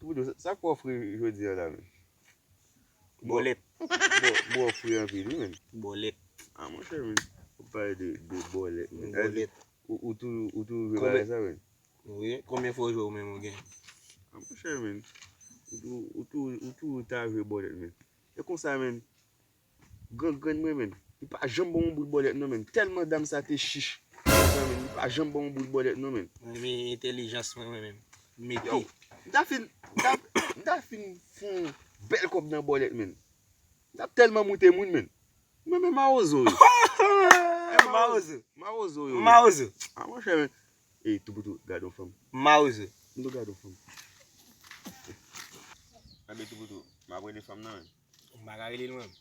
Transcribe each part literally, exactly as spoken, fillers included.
Poudo, sa, sa k w ofri jodi a la, men? Bòlèt. Bon, bon, ofri anpil, wi, men. Bòlèt. Ah, monchè, men. Ou pale de, de bòlèt, men. Bòlèt. Ou, ou tou, ou tou jwe bagay sa, men? Wi, konbyen fwa w jwe ou menm ou gen? Ah, monchè, men. Ou tou, ou tou, ou tou ta jwe bòlèt, men. E konsa, men. Grangrann mwen, men. Li pa janm ban m yon bout bòlèt, non, men. Tèlman dam sa te chich. Konsa, men. Li pa janm ban m yon bout bòlèt, non, men. Mwen, men entèlijans mwen, mwen menm. Mete. Yo, m ta fin, m ta, m ta fin fè yon bèl kòb nan bòlèt, men. M t ap tèlman moute moun, men. Mwen, men mawozo yo. Mawozo. Mawozo yo. Mawozo. Ah, monchè, men. Ey, Toupoutou, gade yon fanm. Mawozo. M tou gade yon fanm. Anben, Toupoutou, m ap rele fanm nan, men. M pa ka rele l, mwen.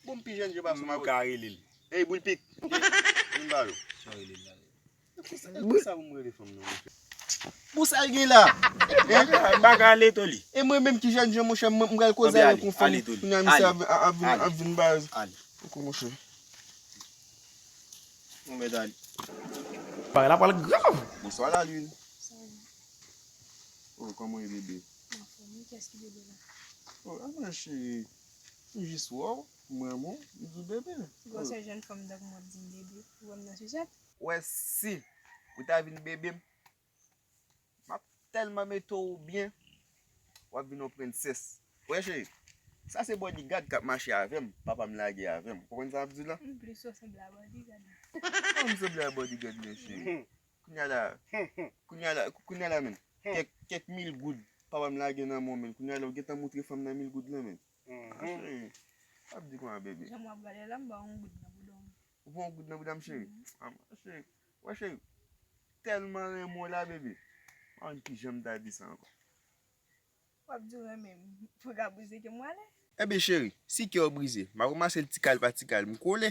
Bon, m pi jèn, je pa sou m ka rele l. Ey, Boulpik. Vin ba yo. Sa w rele l la? Pou sa, pou sa pou m rele fanm nan, monchè. Pou sa l gen la? M pa ka ale, Toli. E mwen menm ki jèn jan, monchè, m, m pral koze avèk yon fanm. Kounye a misye ap, ap, ap vin, ap vin baz. Ale. Poko, monchè. Ou mèt ale. Bagay la pral grav. Bonswa, Lalin. Oh, kòman w ye, bebe? Anfòm, wi, kiyès ki bebe la? Oh, anmwey, cheri. M jis wè w, m renmen w, m di w bebe. Gwosè jèn fanm tankou mwen ap di m bebe. Ou wè m nan sisèt? Wè si ou ta vin bebe m, m ap tèlman mete w byen, w ap vin yon prensès. Wè, cheri, sa se bodyguard k ap mache avè m, papa m lage avè m. Ou konprann sa m ap di w la? M plis ou sanble a bodyguard. Kòman m sanble a bodyguard, men, cheri? Kounye a la, kounye a la, kounye a la, men. Kèk, kèk mil goud papa m lage nan men w, men. Kounye a la, ou gentan moutre fanm nan mil goud lan, men. Ah, cheri, w ap di kòman, bebe? Jan m w ap gade la, m ba w yon goud nan bouda w. Ou pran yon goud nan bouda m, cheri? Ah, cheri, wè, cheri, tèlman renmen w la, bebe. M pa konn kijan m ta di sa ankò. W ap di w renmen m pou w ka brize kè m, w ale. Enben, cheri, si kè w brize, m ap ranmase l ti kal pa ti kal, m kole.